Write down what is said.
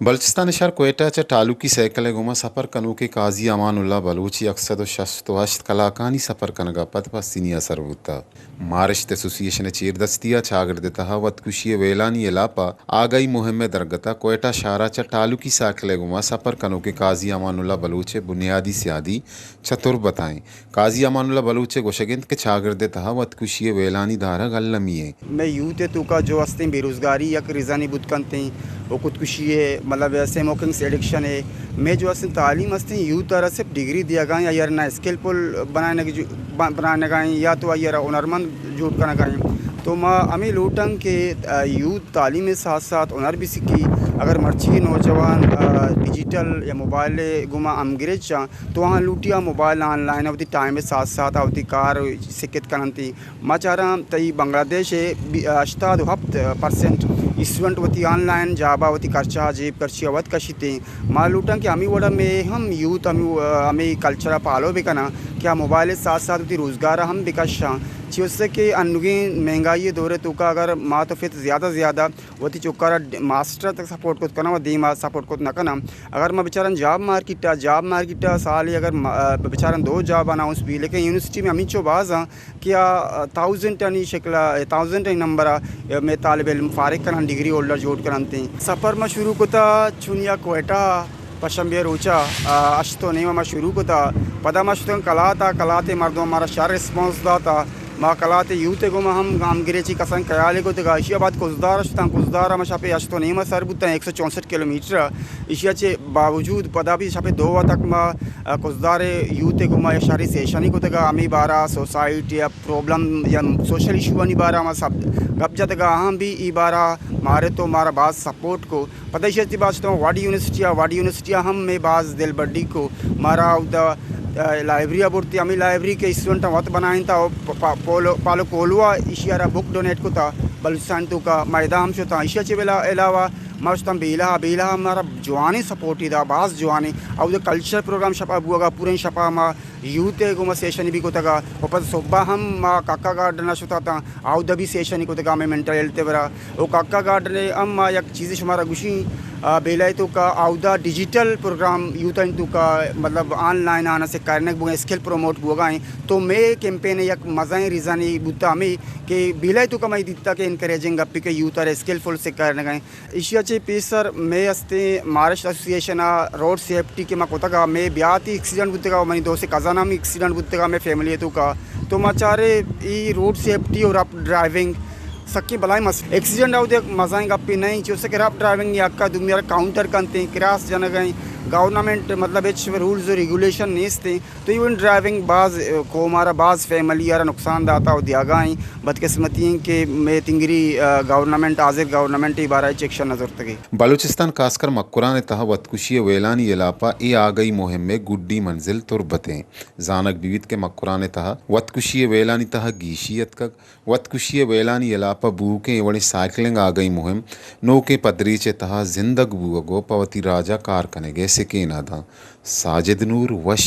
بلوچستان ءِ شہر کوئٹہ چہ ٹالوکی سائیکل ءِ گوما سفر کنوکیں قاضی امان اللہ بلوچ ءِ یک سد ءُ شست ءُ ہشت کلاکانی سفر کنگ ءَ پد پسنی ءَ سر بوتگ۔ مارشت ایسوسی ایشن ءِ چیردستی ءَ چاگرد ءِ تہا وتکشی ءِ ویلانی ہلاپ ءَ آگاہی مہم ءِ درگت ءَ کوئٹہ شہر ءَ چہ ٹالوکی سائیکل ءِ گوما سفر کنوکیں قاضی امان اللہ بلوچ ءِ بنیادی سیادی چہ تربت ءَ اِنت۔ قاضی امان اللہ بلوچ ءِ گوشگ اِنت کہ چاگرد ءِ تہا وتکشی ءِ ویلانی دارگ المی اِنت۔ مئے یوتھ ءِ توکا جو ہستیں بے روزگاری یک ریزنے بوت کنت ایں، و خودکشی ءِ، مطلب، سموکنگ، ایڈکشن ءِ، مئے جو ہستیں تعلیم ہستیں، یوتھ ءَ را صرف ڈگری دیگا ایں، آئی ءَ را نہ اسکلفل بنائینگ جو-، ب-، بنائینگا ایں یا تو آئی ءَ را ہنرمند جوڑ کنگا ایں۔ تو ما ہمے لوٹاں کہ، آ، یوتھ تعلیم ءِ ساتھ ساتھ ہنر بھی سکی۔ اگر مرچی نوجوان، آ، ڈیجیٹل یا موبائل ءِ گوما ہمگرنچ آں، تو آہاں لوٹی آ موبائل آن لائن ءَ وتی ٹائم ءِ ساتھ ساتھ ءَ وتی کار سکت کننتی۔ ما چاراں تئی بنگلہ دیش ءِ بی-، ہشتاد ءُ ہپت پرسنٹ اسٹوڈنٹ وتی آن لائن جاب ءَ وتی خرچہ ءَ جیب خرچی ءَ وت کشیت ایں۔ ما لوٹاں کہ ہمے وڑ ءَ مئے ہم یوتھ ہمے، ہمے کلچر ءَ پالو بکناں کہ آ موبائل ءِ ساتھ ساتھ وتی روزگار ءَ ہم بکشاں۔ چی واسطہ کہ انوگیں مہنگائی ءِ دور ءِ توکا اگر ما تو فت زیادہ زیادہ وتی چکارا ڈ-، ماسٹر تک سپورٹ کت کناں و دیما سپورٹ کت نہ کناں۔ اگر ما بچاراں جاب مارکیٹ ءَ، جاب مارکیٹ ءَ سالے اگر ما-، آ، بچاراں دو جاب اناؤنس بی، لیکن یونیورسٹی مئے ہمینچو باز آں کہ آ، آ، تھاؤزنڈ آنی شکل ءَ، تھاؤزنڈ آنی نمبر ءَ مئے طالب علم فارغ کناں، ڈگری ہولڈر جوڑ کننت ایں۔ سفر ما شروع کتا چونیا کوئٹہ ءَ، پشنبے ءِ روچ ءَ، آ، ہشت ءُ نیم ءَ ما شروع کتا۔ پدا ما شتاں کلات ءَ، کلات ءِ مردم مارا شر ریسپانس داتا۔ ما کلات ءِ یوتھ ءِ گوما ہم گامگیج ایں، کسان خیالے کتگا۔ ایشی ءَ بعد کزدار ءَ شتاں، کزدار ءَ ما شپ ءِ ہشت ءُ نیم ءَ سر بوتاں، ایک سو چونسٹھ کلومیٹر۔ ایشی ءَ چہ باوجود پدا بھی شپ ءِ دو ءَ تک ما، آ، کزدار ءِ یوتھ ءِ گوما یک شری سیشنے کتگا، ہمے بارہ ءَ سوسائٹی ءِ پرابلم یا سوشل ایشو آنی بارہ ءَ ما سب گپ جتگا، آہاں بھی ای بارہ ءَ مارے تو مارا باز سپورٹ کو۔ پدا ایشی ءَ چہ بعد شتاں وڈ یونیورسٹی ءَ، وڈ یونیورسٹی ءَ ہم مئے باز دلبڈی کو۔ مارا اودا، آ، لائبریری ءَ برتی، ہمے لائبریری کہ اسٹوڈنٹاں وت بنائینتا، او پ-، پ-، پولو-، پالو کولو ءَ ایشی ءَ را بک ڈونیٹ کتا بلوچستان توکا۔ ما ادا ہم شتاں۔ ایشی ءَ چہ بلا-، علاوہ ما شتاں بیلہ ءَ، بیلہ ءَ مارا جوانیں سپورٹے دا، باز جوانیں۔ اودا کلچر پروگرام شپ ءَ بوگا، پوریں شپ ءَ ما یوتھ ءِ گوما سیشن بھی کتگا۔ و پد صبح ہم ما کاکا گارڈن ءَ شتاتاں، اودا بھی سیشن کتگا ہمے مینٹل ہیلتھ ءِ برا۔ و کاکا گارڈن ءَ ہم ما یک چیزے شمارا گوشیں، آ، بیلہ ءِ توکا اودا ڈیجیٹل پروگرام یوتھ ءِ توکا، مطلب، آن لائن آناں سکارینگ بوگا، اسکل پروموٹ بوگا ایں۔ تو مئے کیمپین ءِ یک مزائیں ریزنے بوتا ہمے کہ بیلہ ءِ توکا ما دیتا کہ انکریجنگ گپے کہ یوتھ ءَ را اسکلفل سکارینگ ایں۔ ایشی ءَ چہ پیسر مئے ہستیں مارشت ایسوسی ایشن ءَ روڈ سیفٹی کہ ما کتگ ءَ، مئے بیاتی ایکسیڈنٹ بوتگ ءَ، منی دوست ءِ کزن ءَ ہم ایکسیڈنٹ بوتگ ءَ مئے فیملی ءِ توکا۔ تو ما چارے ای روڈ سیفٹی و رف ڈرائیونگ سکیں بلاہیں مس-، ایکسیڈنٹ ءَ یک مزائیں گپے نہ ایں، چوسہ کہ رف ڈرائیونگ ءِ حق ءَ دومی ءَ را کاؤنٹر کنت ایں، کراس جنگ ءَ ایں، گورنمنٹ مطلب ہچ رولز و ریگولیشن نیست ایں۔ تو ایون ڈرائیونگ باز، اے، قوم ءَ را، باز فیملی ءَ را نقصان داتا و دیاگا ایں۔ بدقسمتی ایں کہ مئے تنگری، اے، گورنمنٹ، حاضر گورنمنٹ ءَ اے بارہ ءَ ہچ ایکشن نہ زرتگ ئے۔ بلوچستان خاص کر مکران ءِ تہا وتکشی ءِ ویلانی ہلاپ ءَ اے آگہی مہم ءِ گڈی منزل تربت ایں۔ زانگ بہ بیت کہ مکران ءِ تہا وتکشی ءِ ویلانی تہا گیشی اتکگ۔ وتکشی ءِ ویلانی ہلاپ ءَ بوؤکیں اے وڑیں سائیکلنگ آگہی مہم نوکیں پدریچ ءِ تہا زندگ بوگ ءُ پہ وتی راج ءَ کار کنگ ءِ سکین ءَ داں۔ ساجد نور، وش